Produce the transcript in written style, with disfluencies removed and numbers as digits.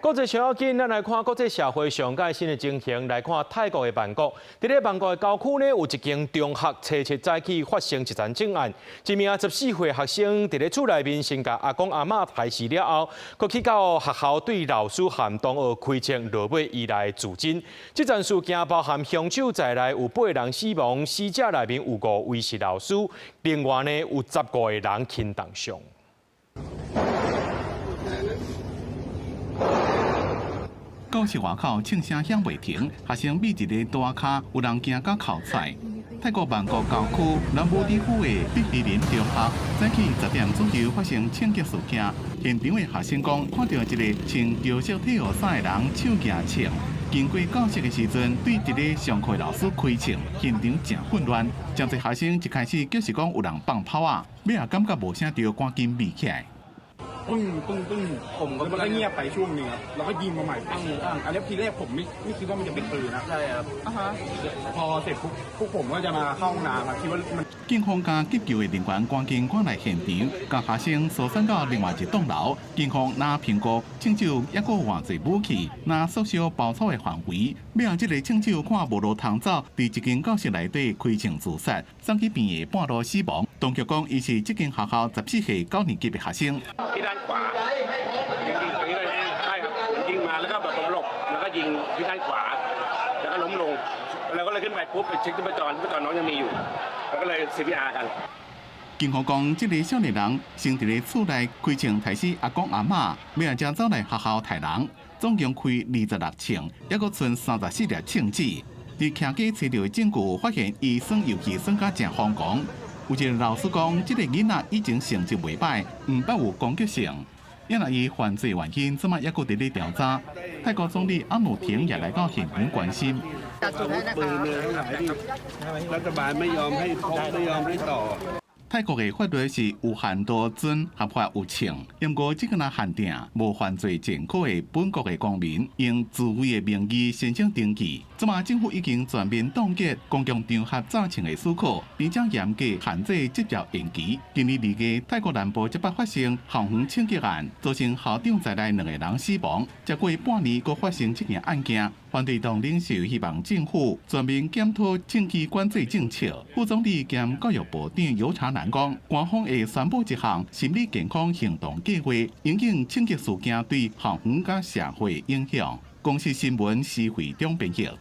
國際上要緊，咱來看國際社會上蓋新的情形，來看泰國的曼谷。佇咧曼谷的郊區呢，有一間中學初七早起發生一樁槍案，一名14歲學生佇咧厝內面先共阿公阿嬤刣死了後，閣去到學校對老師和同學開槍，落尾伊來自盡。這樁事件包含兇手在內有八人死亡，死者內面有五位是老師，另外呢有15個人輕重傷。教室外口槍聲響袂停，學生覕佇咧桌跤，有人驚甲哭出。泰國曼谷郊區南武里府的碧希林中學，早起10點左右發生槍擊事件。現場的學生講，看著一个穿橘色體育衫的人手舉槍，經過教室的時陣，對佇咧上課的老師開槍，現場誠混亂。誠濟學生一開始就是講有人放炮仔，尾仔感覺無啥著，趕緊避起來。 ปึ้งปึ้งปึ้งผมก็มันก็เงียบไปช่วงหนึ่งครับแล้วก็ยิงมาใหม่ปั้งปั้งอันนี้ทีแรกผมไม่ไม่คิดว่ามันจะเป็นปืนนะใช่ครับพอเสร็จปุ๊บพวกผมก็จะมาเข้าห้องน้ำครับคิดว่ามัน 警方佮急救的人員趕緊趕來現場，共學生疏散到另外一棟樓。警方若評估槍手猶閣有偌濟武器，若縮小包抄的範圍。尾仔這个槍手看無路通走，佇一間教室內底開槍自殺，送去病院半路死亡。當局講，伊是這間學校14歲九年級的學生。 ที่ด้านขวายิงตรงนี้เลยใช่ครับยิงมาแล้วก็แบบผมหลบแล้วก็ยิงที่ด้านขวา แล้วก็ล้มลงเราก็เลยขึ้นไปปุ๊บไปเช็คชีพจรชีพจรน้องยังมีอยู่แล้วก็เลย CPR กัน 警方講，這个少年人先佇咧厝內開槍刣死阿公阿嬤，尾仔才走來學校刣人，總共開26槍，猶閣賰34粒槍子。佇徛街揣著的證據，發現伊耍遊戲耍甲誠瘋狂。有一个老師講，這个囡仔以前成績袂䆀，毋捌有攻擊性。因為伊犯罪原因，這馬猶閣佇咧調查。泰國總理阿努廷也來到現場關心。 รัฐบาลไม่ยอมให้พบไม่ยอมให้ต่อ 泰國的法律是有限度準合法有槍，毋過這個若限定無犯罪前科的本國的公民，用自衛的名義申請登記。這馬政府已經全面凍結公共場合揸槍的許可，並且嚴格限制執照延期。今年2月，泰國南部這擺發生校園槍擊案，造成校長在內兩個人死亡。才過半年，閣發生這件案件。反對黨領袖希望政府全面檢討槍支管制政策。副總理兼教育部長尤查南講，官方會宣布一項心理健康行動計劃，因應槍擊事件對校園佮社會影響。公視新聞施惠中編譯。